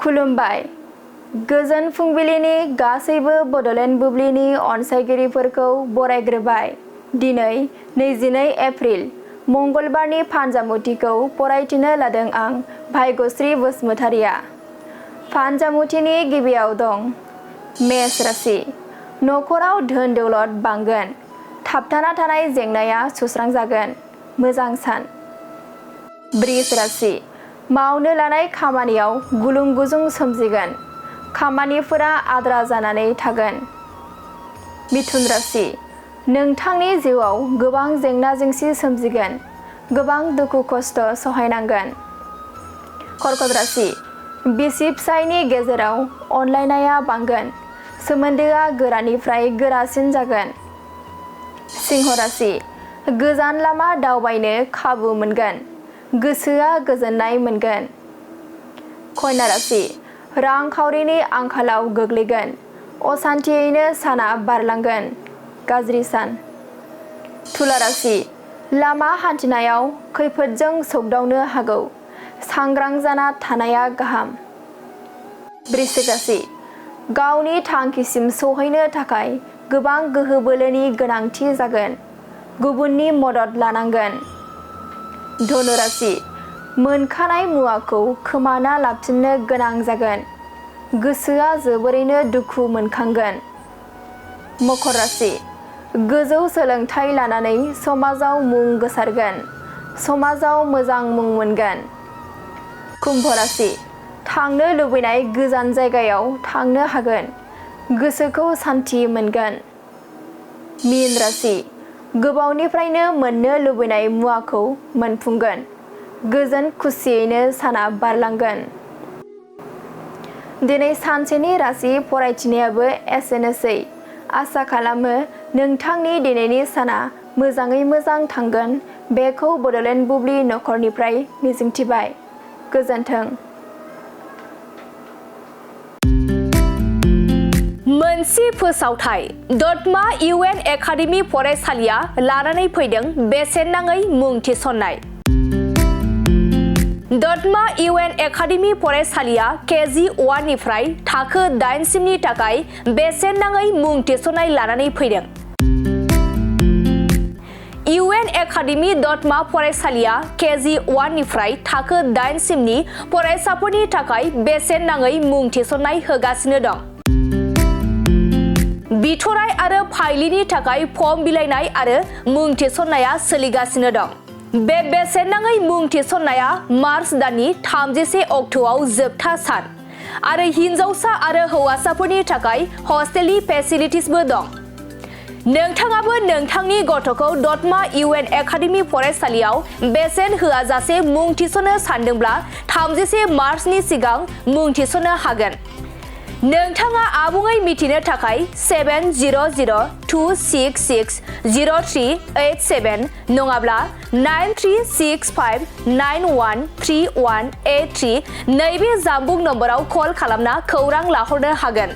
खुलुमबाय। गोजोन फुंबिलिनि गासैबो बड'लेण्ड बुब्लिनि अनसायगिरिफोरखौ बरायग्रोबाय। दिनै 22 एप्रिल मंगलबारनि फानजामुथिखौ फरायथिनो लादों आं भाग्यश्री बसुमतारिया। फानजामुथिनि गिबियाव दं मेष राशि। नखराव धोन दौलत बांगोन। थाबथाना थानाय जेंनाया सुस्रांजागोन। मोजां सान। बृष राशि। मावनो लानाय खामानियाव गुलुं गुजुं सोमजिगोन। खामानिफोरा आद्रा जानानै थागोन। मिथुन राशि। नोंथांनि जिउआव गोबां जेंना जेंसि सोमजिगोन। गोबां दुखु खस्थ' सहायनांगोन। कर्कट राशि। बिसि फिसायनि गेजेराव अनलायनाया बांगोन। सोमोन्दोआ गोरानिफ्राय गोरासिन जागोन। सिंह राशि। गोजान लामा दावबायनो खाबु मोनगोन। गोसोआ गोजोननाय मोनगोन। कन्या राशि। रांखावरिनि आंखालाव गोग्लैगोन। असान्थियैनो साना बारलांगोन। गाज्रि सान। तुला राशि। लामा हान्थिनायाव खैफोदजों सौदावनो हागौ। सांग्रां जाना थानाया गाहाम। वृश्चिक राशि। गावनि थांखिसिम सौहैनो थाखाय गोबां गोहो बोलोनि गोनांथि जागोन। गुबुननि मदद लानांगोन। धनु राशि। मोनखानाय मुवाखौ खोमाना लाफिननो गोनां जागोन। गोसोआ जोबोरैनो दुखु मोनखांगोन। मकर राशि। गोजौ सोलोंथाइ लानानै समाजाव मुं गोसारगोन। समाजाव मोजां मुं मोनगोन। कुम्भ राशि। थांनो लुबैनाय गोजान जायगायाव थांनो हागोन। गोसोखौ सान्थि मोनगोन। मीन राशि। गोबावनिफ्रायनो मोननो लुबैनाय मुवाखौ मोनफुंगोन। गोजोन खुसियैनो साना बारलांगोन। दिनै सानसेनि राशि फरायथिनायाबो एसेनोसै। आसा खालामो नोंथांनि दिनैनि साना मोजाङै मोजां थांगोन बेखौ बड'लेण्ड बुब्लि नखरनिफ्राय मिजिंथिबाय। गोजोन्थों। मोनसे फोसावथाय दतमा इउएन एकाडेमि फरायसालिया लानानै फैदों बेसेन नाङै मुं थिसननाय। दतमा इउएन एकाडेमि फरायसालिया केजि 1 निफ्राय थाखो 8 सिमनि थाखाय बेसेन नाङै मुं थिसननाय लानानै फैदों। इउएन एकाडेमि दतमा फरायसालिया केजि 1 निफ्राय थाखो 8 सिमनि फरायसाफोरनि थाखाय बेसेन नाङै मुं थिसननाय होगासिनो दं। बिथराय आरो फाइलिनि थाखाय फर्म बिलाइनाय आरो मुं थिसननाया सोलिगासिनो दं। बे बेसेन नाङै मुं थिसननाया मार्च दाननि 31 अक्ट'आव जोबथा सान आरो हिनजावसा आरो हौवासाफोरनि थाखाय हस्टेलनि फेसिलिटिसबो दं। नोंथाङाबो नोंथांनि गथ'खौ दतमा इउएन एकाडेमि फरायसालियाव बेसेन होआजासे मुं थिसननो सानदोंब्ला 31 मार्चनि सिगां मुं थिसननो हागोन। नोंथाङा आबुङै मिथिनो थाखाय 7002660387 नङाब्ला 9365913183 नैबे जानबुं नम्बराव कल खालामना खौरां लाहरनो हागोन।